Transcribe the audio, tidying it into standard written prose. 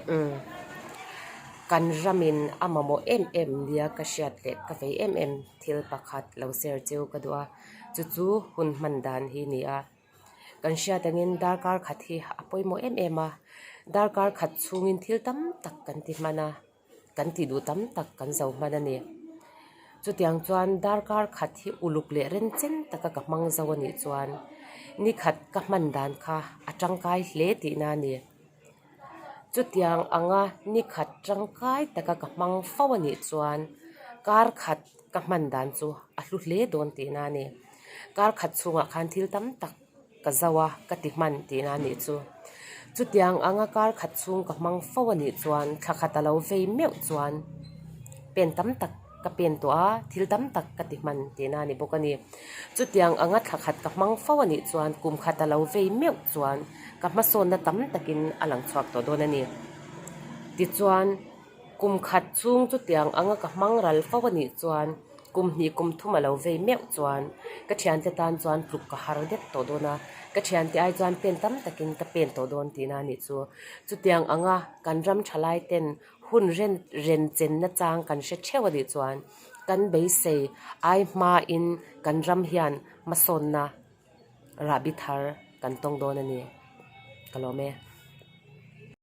Umm. Kan ramin a mamawh em em nia ka hriat leh ka vei em em thil pakhat lo share cheu ka duh a, chu chu hun hman dan hi ni a. Kan hriat angin darkar khat hi a pawimawh em em a, darkar khat chhungin thil tam tak kan ti hman a. Kan tih duh tam tak kan zo hman a ni. Chutiang chuan darkar khat hi uluk leh renchen taka ka hmang zo a nih chuan ni khat ka hman dan kha a tangkai hle tihna a ni. Chutiang anga ni khat tangkai taka ka hmang fo a nih chuan kar khat ka hman dan chu a hlu hle dawn tihna a ni. Kar khat chhungah khan thil tam tak. Ka zo a, ka ti hman tihna a nih chu. Chutiang anga kar khat chhung ka hmang fo a nih chuan thla khat a lo vei meuh chuan pen tam tak ka pen tawh a, thil tam tak ka ti hman tihna a ni bawk a ni. Chutiang anga thla khat ka hmang fo a nih chuan kum khat a lo vei meuh chuan ka hmasawnna tam takin a lang chhuak tawh dawn a ni. Tichuan. Kum khat chhung chutiang anga ka hmang ral fo a nih chuan kum hnih kum thum a lo vei meuh chuan ka thiante tan chuan tluk ka har deuh tawh dawn a, ka thiante ai chuan pen tam takin ka pen tawh dawn tihna a nih chu. Chutiang anga kan ram thalai ten hun ren ren chenna chang kan hre theuh a nih chuan kan beisei ai hmain kan ram hian hmasawnna rahbi thar kan tawng dawn a ni. Ka lawm e.